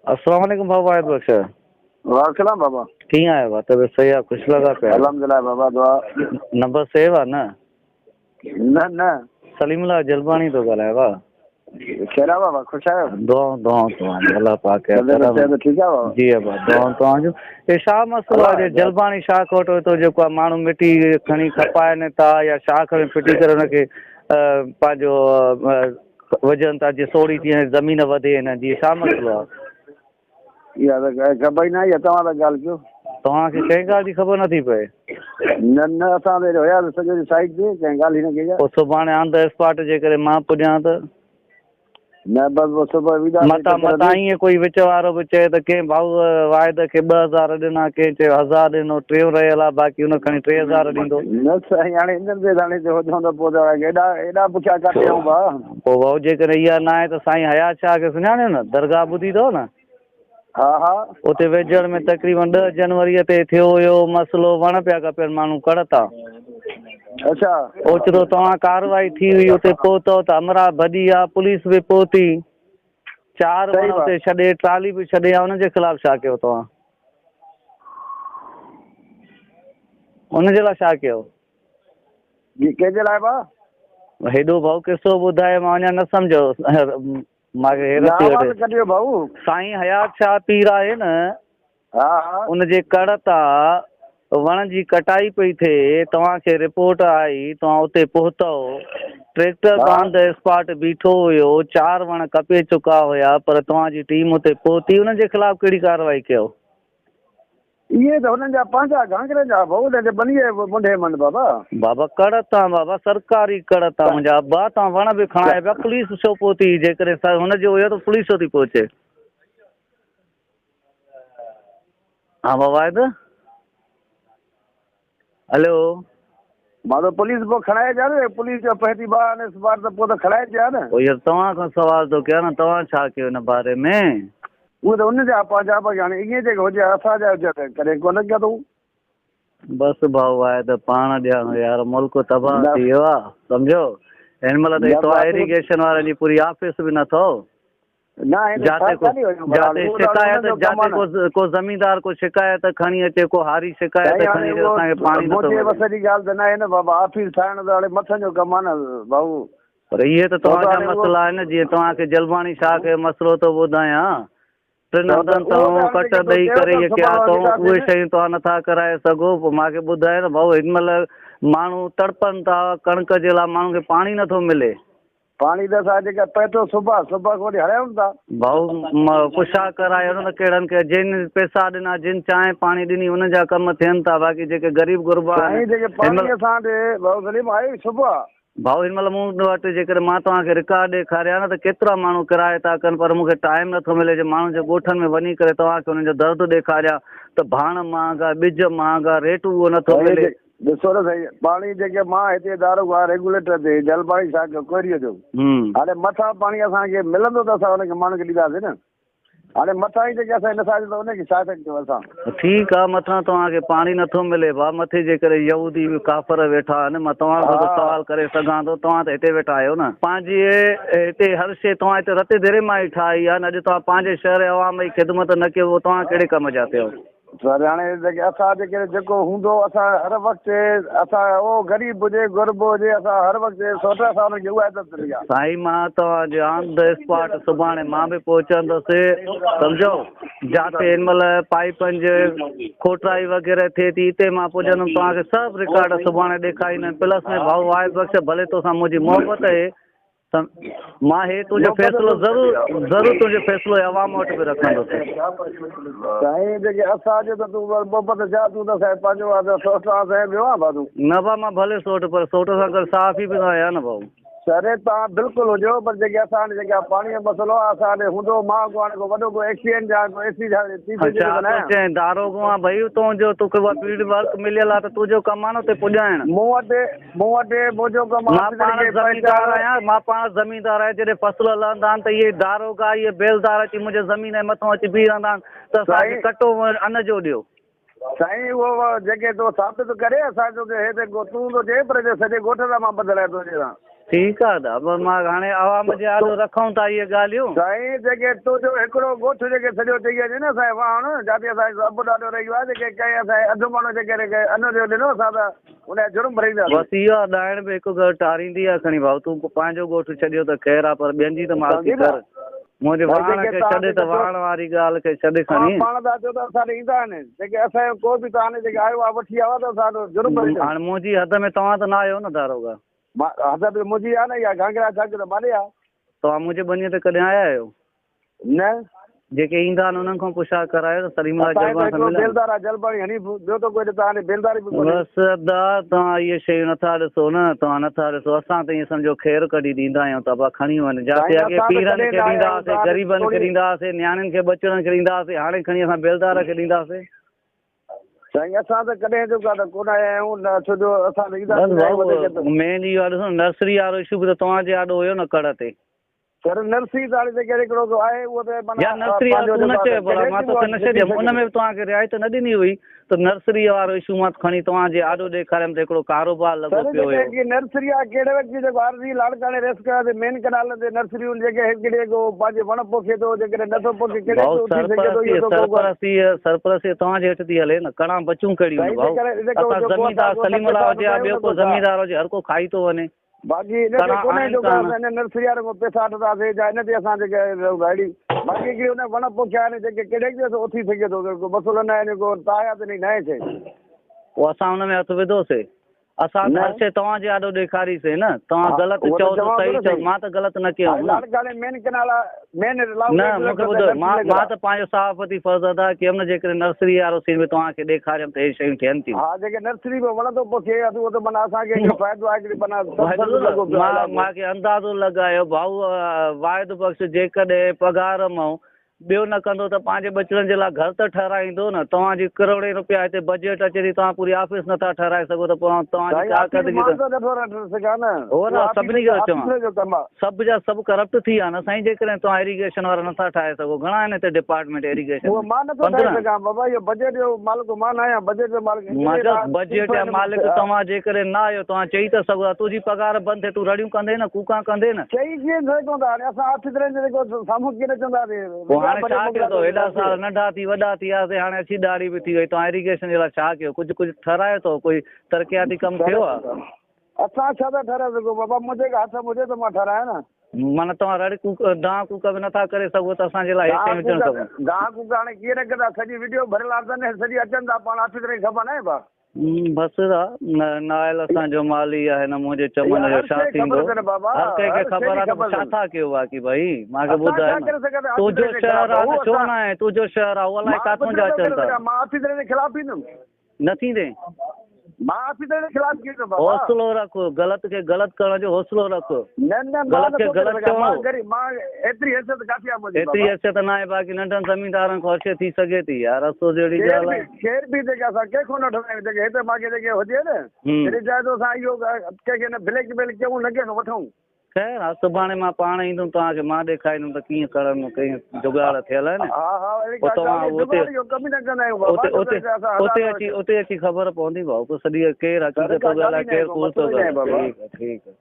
अस्सलाम वालेकुम भाऊ वाहिद बख्श। वालेकुम बाबा। कीअं आहियो भाउ? तबियत सही आहे? ख़ुशि लॻा पिया आहियो? अल्हम्दुलिल्लाह बाबा दुआ। नंबर सेव आहे न? न न। सलीमुल्लाह जलबाणी थो ॻाल्हायां भाउ। कहिड़ा बाबा, ख़ुशि आहियो? दुआऊं दुआऊं तव्हांजूं, अलाह पाक तबियत ठीकु आहे बाबा? जी बाबा, दुआऊं तव्हांजूं। हे छा मसइलो आहे? जलबाणी शाख वटि हितां जेको आहे माण्हू मिटी खणी खपाइनि था या शाख में फिटी करे हुनखे पंहिंजो विझनि था जीअं सोड़ी थी वञे, ज़मीन वधे हिन जी, छा मसइलो आहे? इहा त ख़बर ई न आहे, तव्हां त ॻाल्हि कयो। तव्हांखे कंहिं ॻाल्हि जी ख़बर नथी पए? न न, असां त हुयासीं सॼो ॾींहुं साइट ते, कंहिं ॻाल्हि ई न कई आहे। पोइ सुभाणे ऑन the spot जे करे मां पुॼां त न, बसि पोइ सुबुह वेंदासीं। मतां मतां ईअं कोई विच वारो बि चए त कंहिं भाऊ वाहिद खे 2000 ॾिना, कंहिं चयो 1000 ॾिनो, टियों रहियलु आहे, बाक़ी हुन खणी 3000 ॾींदो। न साईं, हाणे हिननि ते हाणे हुजूं त पोइ त एॾा एॾा पुठियां काथे आऊं भाउ। पोइ भाऊ जेकॾहिं इहा न आहे त साईं हयात शाह खे सुञाणियो न, दरगाह ॿुधी अथव न? हा हा। उते वेझड़ में तक़रीबन 10 जनवरीअ ते थियो हुयो मसइलो, वण पिया कपियनि माण्हू कड़ तां। अच्छा। ओचितो तव्हां कार्रवाई थी हुई, उते पहुतो त हमरा भॼी आहे, पुलिस बि पहुती, 4 वण उते छॾे, ट्राली बि छॾे आहे, हुनजे ख़िलाफ़ छा कयो तव्हां? हुनजे लाइ छा कयो? कंहिंजे लाइ भाउ? हेॾो भाऊ क़िसो ॿुधाए मां अञा न सम्झो, मूंखे हैरत थी वठे। भाऊ साईं हयात शाह पीर आहे न, उनजे कड़ तां वण जी कटाई पई थिए, तव्हांखे रिपोर्ट आई, तव्हां उते पहुतव, ट्रैक्टर ऑन the spot बीठो हुयो, 4 वण कपे चुका हुया, पर तव्हांजी टीम उते पहुती, हुनजे ख़िलाफ़ कहिड़ी कार्रवाई कयो? इहे त हुननि जा पंहिंजा घांघरनि जा भाऊ, हुनजे ॿनीअ मुंढे मन बाबा। बाबा कड़ तां बाबा, सरकारी कड़ तां मुंहिंजा अब्बा, तव्हां वण बि खणाए पिया, पुलिस छो पहुती? जेकॾहिं हुनजो हुयो त पुलिस छो थी पहुचे? हा बाबा वाहिद, हेलो। मां त पुलिस पोइ खणाए जा न, पुलिस जो पहुती बा स्पॉट त पोइ त खणाए जा न। पोइ यार तव्हां खां सवाल थो कयां न, तव्हां छा कयो हिन बारे में? उहो त हुन जा पंहिंजा, पर हाणे ईअं जेके हुजे असांजा हुजे त कॾहिं कोन कयो अथऊं। बसि भाऊ आहे त पाण ॾियणो यार, मुल्क तबाह थी वियो आहे, सम्झो। हिन महिल त तव्हां इरीगेशन वारनि जी पूरी ऑफिस बि न अथव। जाते को जाते शिकायत, जाते को को ज़मींदार को शिकायत खणी अचे, को हारी शिकायत खणी अचे, असांखे पाणी नथो मिले। बस जी ॻाल्हि त न आहे न बाबा, ऑफिस ठाहिण त हाणे मथनि जो कमु आहे न भाऊ। पर इहे त तव्हांजा मसइला आहिनि, जीअं तव्हांखे जलबाणी शाह खे मसइलो थो ॿुधायां, टिनि हंधनि तां कट ॾेई करे इहे कया अथऊं, उहे शयूं तव्हां नथा कराए सघो। पोइ मूंखे ॿुधायो न भाऊ, हिन महिल माण्हू तड़पनि था कणिक जे लाइ, माण्हू खे पाणी नथो मिले। पाणी त असां जेका पइथो सुबुह सुबुह खां वठी हणिया था। भाऊ पुछा करायो न कहिड़नि खे, जिन पैसा ॾिना, जिन चांहि पाणी ॾिनी, हुननि जा कम थियनि था, बाक़ी जेके ग़रीब गुरबा आहिनि जेके पाणी असां भाऊ सलीम आहे सुबुह। भाऊ हिन महिल मूं वटि जेकॾहिं मां तव्हांखे रिकॉर्ड ॾेखारियां न त केतिरा माण्हू किराए था कनि, पर मूंखे टाइम नथो मिले जो माण्हुनि जे ॻोठनि में वञी करे तव्हांखे हुननि जो दर्द ॾेखारियां त भाण महांगा, ॿिज महांगा, रेट उहो नथो मिले। ॾिसो न साईं, पाणी जेके मां हिते दारू आहे रेगुलेटर ते जलपाणी शाह जो कोयरीअ जो, हाणे मथां पाणी असांखे मिलंदो त असां हुनखे माण्हुनि खे ॾींदासीं न, हाणे मथां ई जेके असां नथा ॾिसूं हुनखे छा कयूं असां? ठीकु आहे, मथां तव्हांखे पाणी नथो मिले भाउ, मथे जेकॾहिं यहूदी काफ़र वेठा आहिनि, मां तव्हां खां त सवाल करे सघां थो, तव्हां त हिते वेठा आहियो न, पंहिंजी हिते हर शइ तव्हां हिते रते देरे मां ई ठाही आहे न, अॼु तव्हां पंहिंजे शहर अवाम जी ख़िदमत न कयो, पोइ तव्हां कहिड़े कम जा थियो? सर हाणे जेके असां जेके जेको हूंदो असां हर वक़्तु असां उहो ग़रीब हुजे ग़ुरब हुजे, असां हर वक़्तु सोट असां हुनखे उहा इज़त ॾिनी आहे। साईं मां तव्हांजे ऑन the spot सुभाणे मां बि पहुचंदुसि, सम्झो, जाते हिन महिल पाइपनि जे खोटाई वग़ैरह थिए थी, हिते मां पुॼंदुमि, तव्हांखे सभु रिकॉर्ड सुभाणे ॾेखारींदमि। प्लस में भाऊ वाहिद बख़्श, भले तोसां मुंहिंजी मोहबत आहे, मां हे तुंहिंजो फ़ैसिलो ज़रूरु ज़रूरु तुंहिंजो फ़ैसिलो अवाम वटि बि रखंदुसि। साईं जेके असांजो त तूं मोहबत छा, तूं त साईं पंहिंजो आहे, सोट आहे साईं, ॿियो आहे भाउ तूं। न भाउ, मां भले सोट, पर सोट सां गॾु सहाफ़ी बि त आहियां न भाऊ। अरे तव्हां बिल्कुलु हुजो, पर जेके असां वटि जेका पाणीअ जो मसइलो आहे असां वटि हूंदो, मां को हाणे को वॾो को एक्सीडेंट या को एसी चए दारोगो आहे भई तुंहिंजो, तोखे उहा फील्ड वर्क मिलियल आहे त तुंहिंजो कमु आहे न उते पुॼाइण। मूं वटि मुंहिंजो कमु मां पाण ज़मींदार आहियां, मां पाण ज़मींदार आहियां, जॾहिं फ़सल लहंदा आहिनि त इहे दारोगा इहे बेलदार अची मुंहिंजे ज़मीन जे मथां अची बीह रहंदा आहिनि त असांखे कटो अन जो ॾियो। साईं उहो जेके तो साबित करे असांजो हे त तूं थो चए, पर सॼे ॻोठ सां मां ॿधल आहियां तुंहिंजे सां। ٺيڪ آ ادا پر مان هاڻي عوام جي آڏو رکون ٿا اهي ڳالهيون. سائين جيڪي تنهنجو هڪڙو ڳوٺ جيڪي سڄو چئي وڃي نه اسان جو واهڻ جاتي اسان جو ابو ڏاڏو رهي ويو آهي جيڪي ڪنهن اسان کي اڌ مڻ جيڪي ان جو ڏنو اسان ته ان جا جرم ڀرينداسين. بس اهو آ ڏائڻ به هڪ گهر ٽاريندي آ کڻي ڀائو تون پنهنجو ڳوٺ ڇڏيو ته خير آ پر ٻين جي ته مالڪي ڪر. منهنجي واهڻ کي ڇڏ ته واهڻ واري ڳالهه کي ڇڏ کڻي. توهان پاڻ ٿا چئو ته اسان ڏي ايندا آهن جيڪي اسان جو ڪو به توهان ڏي جيڪي آيو آهي وٺي آيو آهي ته اسان وٽ جرم ڀري ڇڏيو. هاڻي منهنجي حد ۾ توهان ته نه آهيو نه داروغا. حد به منهنجي آهي نه اها گهانگهرا ڇا ته مالي آهي. توهان منهنجي ٻنيء تي ڪڏهن آيا آهيو؟ نه. جيڪي ايندا آهن انهن کان پڇا ڪرايو ته سليم الله جلباڻي سان مليا. بيلدار آهي جلباڻي حنيف ٻيو ته ڪوئي توهان ڏي بيلداري به ڪونهي. بس ادا توهان اهي شيون نٿا ڏسو نه توهان نٿا ڏسو اسان ته ائين سمجهو خير ڪڍي ڏيندا آهيون ته ابا کڻي وڃ جاتي اڳي پيرن کي ڏيندا هئاسين غريبن کي ڏيندا هئاسين نياڻين کي ٻچڙن کي ڏيندا هئاسين هاڻي کڻي اسان بيلدار کي ڏينداسين. سائين اسان ته ڪڏهن جو ڪا ته ڪونه آيا آهيون نه ڇو جو اسان ته ايندا ڪونه آهيون وڌيڪ ته. مين اهو آهي ڏسو نرسري وارو اشو به ته توهان جي آڏو هيو نه ڪڙ تي. سر نرسري ته هاڻي جيڪي هڪڙو ڪو آهي اهو ته معنيٰ يار نرسري وارو پنهنجو تون نه جيڪو آهي چئه ڀلا ڪڏهن مان به توکي اهو نه ٿي ڇڏيم ان سگهي ۾ به توهان کي رعايت نه ڏني هئي ته نرسري وارو اشو مان کڻي توهان جي آڏو ڏيکاريم ته هڪڙو ڪاروبار لڳو سر پيو جيڪي هيو. هڪڙي نرسري آهي ڪهڙي وقت جي جيڪو عارضي لاڙڪاڻي ريس ڪيا تي مين ڪئنال تي نرسريون جيڪي هڪڙي ڪو پنهنجي وڻ پوکي ٿو جيڪڏهن نه ٿو پوکي ڪهڙي ڀائو وقت اٿي سگهي ٿو سرپرستي اهو ته ڪو سرپرستي سرپرستي توهان جي هيٺ ٿي هلي نه ڪڻا بچون ڪهڙيون سائين آهن ڀائو جيڪڏهن جيڪو اسان جيڪو زميندار اسان سليم الله پئسا هجي يا وٺندا ٻيو آهيون ڪو نه ڪو زميندار هجي هر ڪو کائي ٿو وڃي. باقي ان تي ڪڻا ڪونهي آهن جو ڪانه. اسان هن نرسري وارن کان پئسا وٺنداسين يا ان تي اسان جيڪي اهڙي باقي هڪڙي ان وڻ پوکيا آهن جيڪي ڪهڙي به اٿي سگهي ٿو ڪو مسئلو نه آهي ڪو تايا ته نه آهي شيء. پوء اسان ان ۾ هٿ وڌوسي. اسان ته نه هر شيء توهان جي آڏو ڏيکاريسي نه. توهان ها غلط اهو ته چئو ته چوان ٿو صحيح نه چئو سائين. مان ته غلط نه ڪيو هاڻي هوم نه. لاڙڪاڻي مين ڪئنال مين نه مون کي ٻڌو مان مان ته پنهنجو صحافتي فرض ادا ڪيم نه جيڪڏهن نرسري وارو سين به توهان کي ڏيکاريم ته هي شيون ٿين ٿيون. ها جيڪي نرسري ۾ وڻ ٿو پوکي اهو ته معنيٰ اسان کي هڪڙو فائدو آهي هڪڙي معنيٰ فائدو سبسڊي لڳو پيو آهي مان علائقو. مان کي اندازو لڳايو ڀائو واحد بخش جيڪڏهن پگهار مئون ٻيو نه ڪندو ته پنهنجي ٻچڙن جي لاء گهر ته ٺهرائيندو نه. توهان جي ڪروڙين روپيا هتي بجيٽ اچي ٿي توهان پوري آفيس نٿا ٺهرائي سگهو ته پوء توهان جي سائين آفيس ڪارڪردگي مان ته ته نٿو رکي سگهان نه هو اهو نه آفيس سڀني کي ٿو چوان آفيسر جو ڪم آهي. سڀ جا سڀ ڪرپٽ ٿي ويا نه سائين جيڪڏهن توهان ايريگيشن وارا نٿا ٺاهي سگهو گهڻا آهن هتي ڊپارٽمينٽ ايريگيشن اهو ۾ مان نٿو ٺاهي 15 سگهان بابا اهو بجيٽ جو مالڪ مان نه آهيان بجيٽ جو مالڪ مان انجنيئر چيو آهي بجيٽ چيف جا آهن مالڪ توهان جيڪڏهن نه آهيو توهان چئي ته سگهو ٿا تنهنجي پگهار بند ٿئي تون رڙيون ڪندين نه ڪوڪان ڪندين نه. چئي ڪيئن سگهون ٿا هاڻي اسان آفيسرن جي جيڪو سامهون ڪيئن نه چونداسين پوء هاڻي وگيا ڀري ڇا ڪيو اٿو موڪليا هيڏا سال ننڍا ٿي وڏا ٿي وياسين هاڻي اڇي ڏاڙهي به ٿي وئي توهان ايريگيشن جي لاء ڇا ڪيو ڪجهه ڪجهه ٺهرايو اٿو ڪوئي ترقياتي ڪم ٿيو آهي. اسان ڇا ٿا ٺهرائي سگهون بابا منهنجي کي هٿ هجي ته مان ٺهرايان نه. معنيٰ توهان رڙ ڪوڪ دانهن ڪوڪ به نٿا ڪري سگهو ته اسان جي لاء هي دانهن شيون اچڻ ڪوڪ کپن. دانهن ڪوڪ هاڻي ڪيئن نه ڪندا سڄي وڊيو ڀريل اٿن سڄي اچن ٿا پاڻ آفيسرن کي خبر ناهي ڀا. بس دا نااهل اسان جو مالي آهي نه منهنجي چمن اها جو هر ڇا شيء ٿيندو خبر اٿن بابا هر ڪنهن کي هر شيء خبر جي آهي ته خبر ڇا اٿن. ٿا ڪيو باقي ڀائي مان کي اسان ٻڌاء ڇا نه ڪري سگهندا تنهنجو آفيسرن جي شهر خلاف آهي هو ته ڇو اسان نه آهي تنهنجو شهر آهي هو الائي مان ڪاٿون ڪجهه جا نٿو اچن ڪري ٿا سگهان مان آفيسرن جي خلاف ٿيندم. نه ٿيندين. مان آفيسرن جي خلاف ڪيئن ٿيندم بابا. حوصلو رک غلط کي غلط ڪرڻ جو حوصلو رک. نه نه مان غلط کي نٿو ڪري غلط سگهان مان چوڻو. غريب مان ايتري حيثيت ڪافي آهي منهنجي ايتري بابا. حيثيت ناهي باقي ننڍن زميندارن کان هر شيء ٿي سگهي ٿي يار افسوس جهڙي ڪير ڳالهه به آهي. ڪير به جيڪي اسان ڪنهن کان نه وٺندا آهيون جيڪي هتي مان کي جيڪي هجي نه جڏهن چاهي ٿو اسان اهو ڪنهن کي نه بليڪ ميل ڪيون نه ڪنهن کان وٺون. خير آ سڀاڻي مان پاڻ ايندم توهان کي مان ڏيکاريندم ته ڪيئن ڪرڻ ڪيئن جگاڙ ٿيل آهن ها ها اهڙي پوء ڪا توهان ڳالهه اتي جگاڙ جو ڪم ئي نه ڪندا آهيون بابا اتي ڇو اتي ته اسان اتي هزار اچي اتي اچي خبر پوندي ڀائو پوء سڄي ڪير سر حقيقت ڪا ٿو ڳالهه ڳالهائي ئي ناهي ڪير ڪو ڪوڙ ٿو مسئلو ئي ناهي ڳالهائي بابا. ٺيڪ آ ٺيڪ آ.